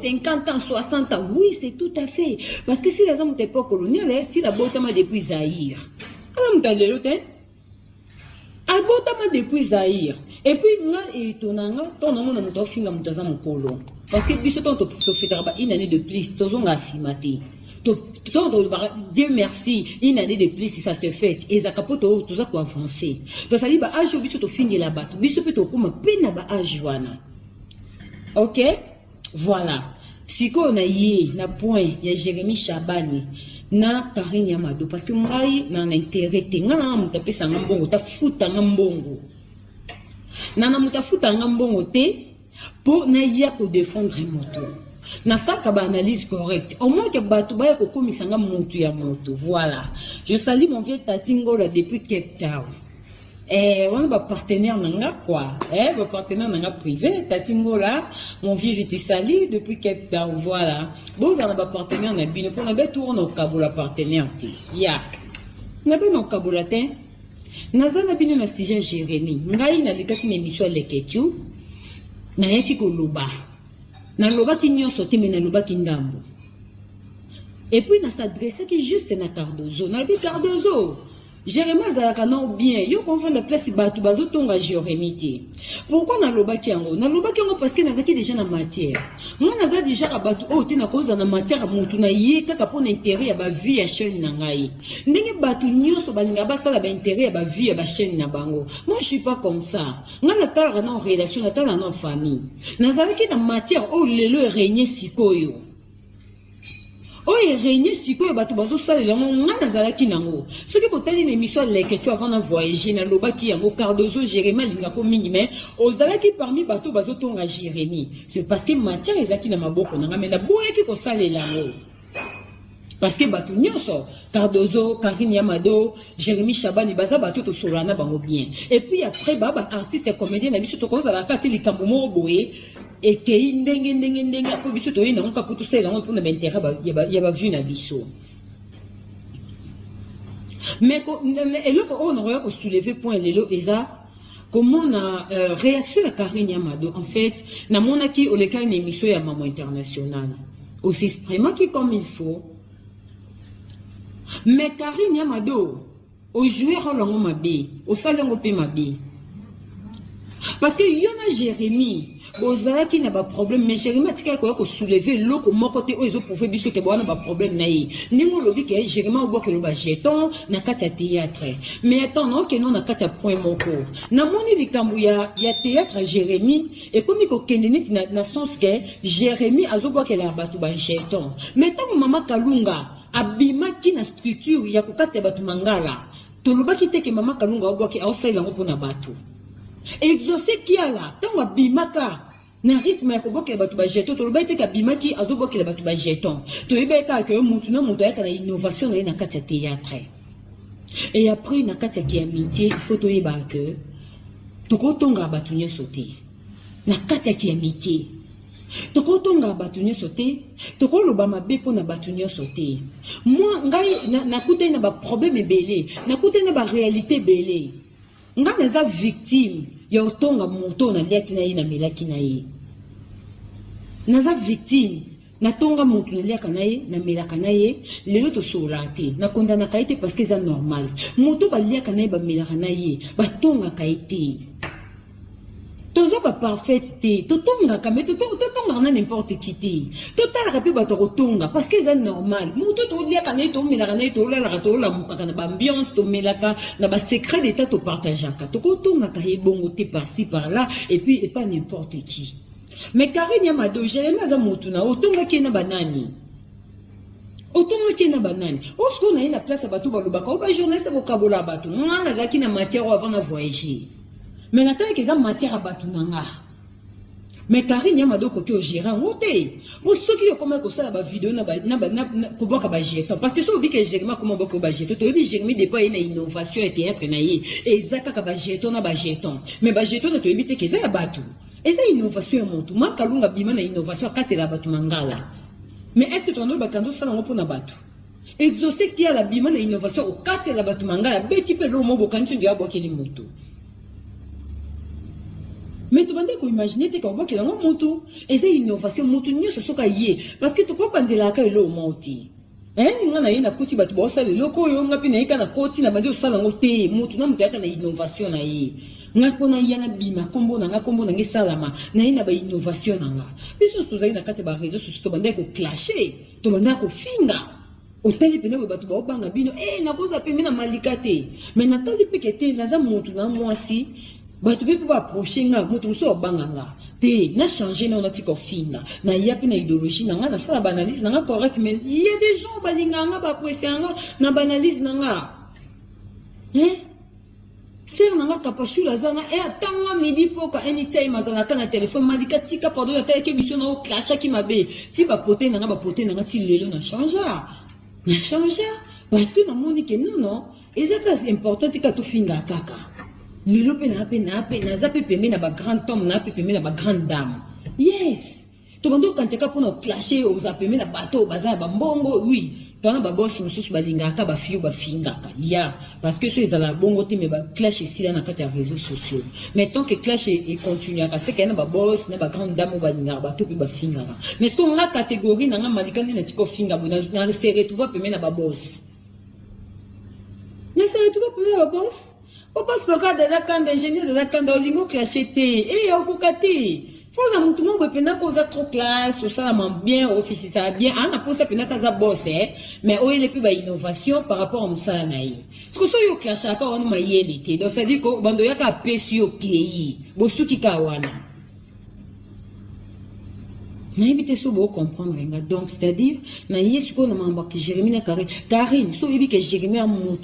50 ans, 60 ans, oui, c'est tout à fait, parce que Sila aza moto époque coloniale. Sila abotama depuis Zaïre, aza moto ya lelo te, abotama depuis Zaïre. Et puis nga etona nga ntongo namona moto aofinga moto aza mokolo, parce que biso ntongo tofetaka ba une année de plus, tozonga nsima te. Ntongo tolobaka "Dieu merci, une année de plus", ça se fait, ezalaka mpo toza koavancer. Tozali ba âge oyo biso tofingela bato, biso mpe tokóma mpe na ba âge wana. Ok, voilà. Sikoyo na ye na point ya Jérémi Chabani na Karine ya Mado, parce que ngai na intérêt te. Ngai na moto apesanga mbongo, tafutanga mbongo na moto afutanga mbongo te mpo naya kodéfendre moto. Nasalaka baanalyse correcte, au moins ke bato baya kokomisanga motu ya moto. Voilà, je salue mon vieux Tati Ngola depuis Cape Town. Wana bapartenaire na nga quoi, bapartenaire na nga privé. Tati Ngola, mon vieux, je te salue depuis Cape Town. Voilà, bozala na bapartenaire na bino mpona betour na okabola partenaire te ya na bino okabola te. Naza na bino na sujet Jérémi. Ngai nalekaki na émission ya Leketu, nayaki koloba, nalobaki nyonso te, me nalobaki ndambo. Et puis nas'adressaki juste na Cardozo. Nalobi: "Cardozo, Jérémi azalaka nao bien, yo kovanda place bato bazotonga Jérémi te." Pourquoi nalobaki yango? Nalobaki yango parce que nazalaki déjà na matière. Nga naza déjà ka bato oyo te, nakozala na matière ya motu na ye kaka mpo na intérêt ya bavues ya chaîne na ngai, ndenge bato nyonso balingaka basala baintérêt ya bavues ya bachaîne na bango. Moi, je suis pas comme ça. Nga natalaka na relation, natalaka na famille. Nazalaki na matière oyo lelo erégner sikoyo, oyo erégner sikoyo, bato bazosalela yango. Nga nazalaki nango. Soki botali na émission ya Leketu avant na voyage, nalobaki yango: "Cardozo, Jérémi alingako mingi, mais ozalaki parmi bato bazotonga Jérémi." C'est parce que matière ezalaki na maboko na nga, mais naboyaki kosalela yango parce que bato nyonso, Cardozo, Karine Yamado, Jérémi Chabani, baza bato tosolola na bango bien. Et puis après baartiste comédien na biso, tokozalaka te likambo moko boye ekei ndenge ndenge ndenge mpo biso toyei nango kaka po tosalela yango mpona baintérêt ya bavues na biso. Mais eloko oyo nakoya kosoulever point lelo eza komona réaction ya Karine Yamado. En fait, namonaki olekaki na émission ya Mamo International, os'exprimaki comme il faut, mais Karine Yamado, ojouer rôle yango mabe, osali yango mpe mabe, parce que yo na Jérémi bozalaki na baproblème, mais Jérémi atikaki koya kosoulever eloko moko te oyo ezoprouver biso ke bowana baproblème na ye. Ndenge olobi ke Jérémi obwakelo bajeton na kati ya théâtre, mais attends, naokende na kati ya point moko. Namoni likambo ya théâtre, Jérémi ekomi kokende neti na sens ke Jérémi azobwakela bato bajeton. Mais ntango Mama Kalunga abimaki na structure ya kokata bato mangala, tolobaki te ke Mama Kalunga abwaki, aosalela yango mpona bato. Exaucé Kiala, ntango abimaka na rythme ya kobwakela bato bajeton, tolobaki te ke abimaki azobwakela bato bajeton. Toyebaki kaka ke mutu na moto ayaka na innovation na ye na kati ya théâtre. Et après, na kati ya kiamitié, il faut toyebaka ke tokotongaka bato nyonso te. Na kati ya kiamitié, tokotongaka bato nyonso te, tokoloba mabe mpo na bato nyonso te. Moi, ngai nakutani na baproblème ebele, nakutani na baréalité ebele. Ngai naza victime ya kotonga moto naliaki na ye, namelaki na ye. Naza victime, natonga motu naliaka na ye, namelaka na ye. Lelo tosololaka te, nakondanaka ye te, parce que eza normal. Moto baliaka na ye, bamelaka na ye, batongaka ye te. Toza baparfaite te, totongaka, me totongaka na n'importe qui te. Totalaka mpe bato ya kotonga, parce que eza normal. Moto toliaka na ye, tomelaka na ye, tolalaka, tolamukaka na baambiance, tomelaka na basecret d'état, topartageaka, tokotongaka ye bongo te par-ci par-là et puis epa n'importe qui. Mais Karine ya Mado, Jérémi aza motu na otongaki ye na banani, otongaki ye na banani. Osikoyo na ye na place ya bato balobaka o bajournaliste bokabola bato. Nga nazalaki na matière oyo avant na voyager, mais natalaki eza matière ya bato na nga. Mais Karine Yamado, okoki ogérer yango te, po soki okomaki kosala bavideo kobwaka bajeton, parce que soki obi ke Jérémi akoma obwaka bajeton, toyebi Jérémi depuis aye na innovation ya théâtre na ye, eza kaka bajeton na bajeton. Mais bajeton na toyebi te ke eza ya bato, eza innovation ya motu. Makalunga bima na innovation, akatela bato mangala, mais est ce que tokando bakando osala yango mpona bato? Exaucé Kiala bima na innovation, okatela bato mangala, beti mpe eloko moko bokanisi ndio abwakeli moto. Mais tobandaki koimagine te kabwakela yango motu. Eza innovation. Motu nyonso soki aye, parce que tokobandelaka eloko moko te. Nga na ye nakoti, bato baosala eloko oyo, nga mpe nayeka nakoti na bandi osala yango te. Motu na moto ayaka na innovation na ye. Nga mpo naya nabima, nkombo na nga, nkombo na nga esalama na ye na bainnovation na nga. Biso nyonso tozali na kati ya baréseau sociaux, tobandaki koclasher, tobandaki kofinga. Otali pene boye, bato baobanga bino. E nakozwa pembe na Malika te, mais natali peke te. Naza motu na mwasi, bato mpe mpo baapproche nga, moto mosusu abanga nga te. Nachange nao, natika ofinga, naya mpe na idéologie na nga, nasala baanalyse na nga correct. Mais y a des gens balingaka nga, baapprécie nga na baanalyse na nga, hein? Sœur na nga Kapashula aza na e atanga midi poka, anytime azalaka na telefone. Malika, tika, pardon, atalaki biso na oclashaki mabe ti bapote na nga, bapote na nga ti lelo. Na changea, na changea parce que namoni ke non, non, eza kaka important te ka tofinga kaka. Lelo mpe naa mpe naa mpe naza mpe pembe na bagrand homme, naa mpe pembe na bagrande dame. Yes, tobandi okantiaka mpona oclashe, oza pembe na bato baza na bambongo. Oui, twana babosi mosusu balingaka bafio bafingaka ya, parce que so ezala bongo te. Mais baclash esila na kati ya réseaux sociaux. Mais tant que clash econtinuaka, seke ya na babosi na bagrande dame oyo balingaka bato mpe bafingaka. Mais so nga, catégorie na nga Malika, nde natika ofinga boye, na se retrouve pembe na babosi, na se retrouve pembe na babosi. Obosi loka Dada Kanda, ingénieur Dada Kanda, olingi oclashe te, e okoka te. Foza motu moko boye mpenza ko oza trop classe, osalama bien, ofisisaka bien, aa na posa mpenza te, aza boss, mais oyele mpe bainnovation par rapport a mosala na ye. Siko so oyo oclashaka wana mayele te, donc c'est-à-dire ko bando oyaka apesi yo kei, bosuki ka wana. Nayebi te so bocomprendre nga. Donc c'est-à-dire na ye sikoyo na makambo ya Jérémi na Karine. Karine, so oyebi ke Jérémi ya motu